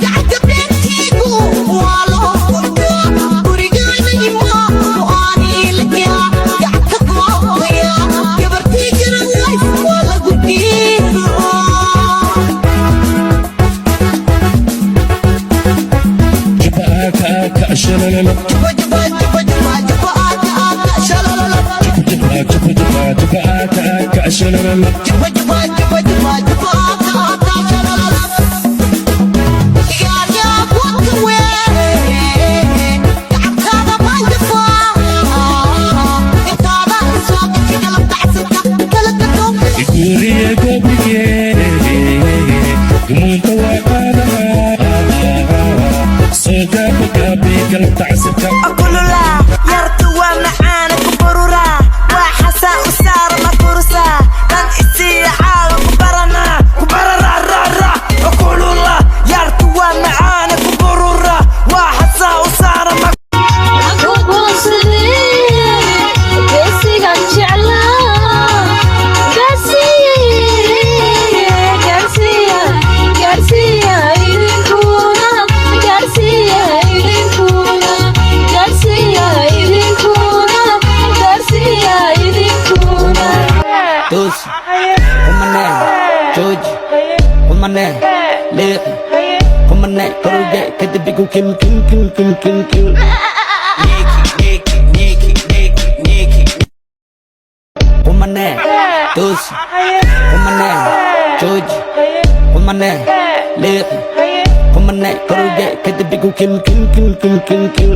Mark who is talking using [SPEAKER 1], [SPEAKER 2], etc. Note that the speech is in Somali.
[SPEAKER 1] Gacanta beertiigu waa loo quntaa, gurigaana imaa go'aaniilaya, gacanta goobaya gabartii garan waa lagu dhiiraa.
[SPEAKER 2] Juba aaka aaka shalalala.
[SPEAKER 1] Juba juba juba juba juba aaka aaka shalalala.
[SPEAKER 2] Juba juba juba juba aaka aaka shalalala.
[SPEAKER 1] Juba juba juba juba juba aaka aaka shalalala. Igaaryaa wadka weyn, gacantaada maanjafaa, intaada soo gashay galabta casirka kala gato.
[SPEAKER 2] Guriye gobige gumuunta waa qaadahaa, soo gaaba gaabi galabta casirka.
[SPEAKER 3] Kulula yartu waa macaana ku burura, waa xasaa u saara ma kurusaa dhan isiiya caawa ku baranaa ku barararara. Kulula yartu waa macaana ku burura, waa xasaa u saara ma.
[SPEAKER 4] Geesigan jeclaa gaarsiiye, gaarsiiya, gaarsiiya idinkuna, gaarsiiya idinkuna, gaarsiiya idinkuna, gaarsiiya idinkuna.
[SPEAKER 5] Toos qumane, jooji qumane, leexi qumane, korge kadib igu kil kil kil kil kil kil.
[SPEAKER 6] Nicky, Nicky, Nicky, Nicky.
[SPEAKER 5] Qumane, toos qumane, jooji qumane, leexi qumane, korge kadib igu kil kil kil kil kil kil.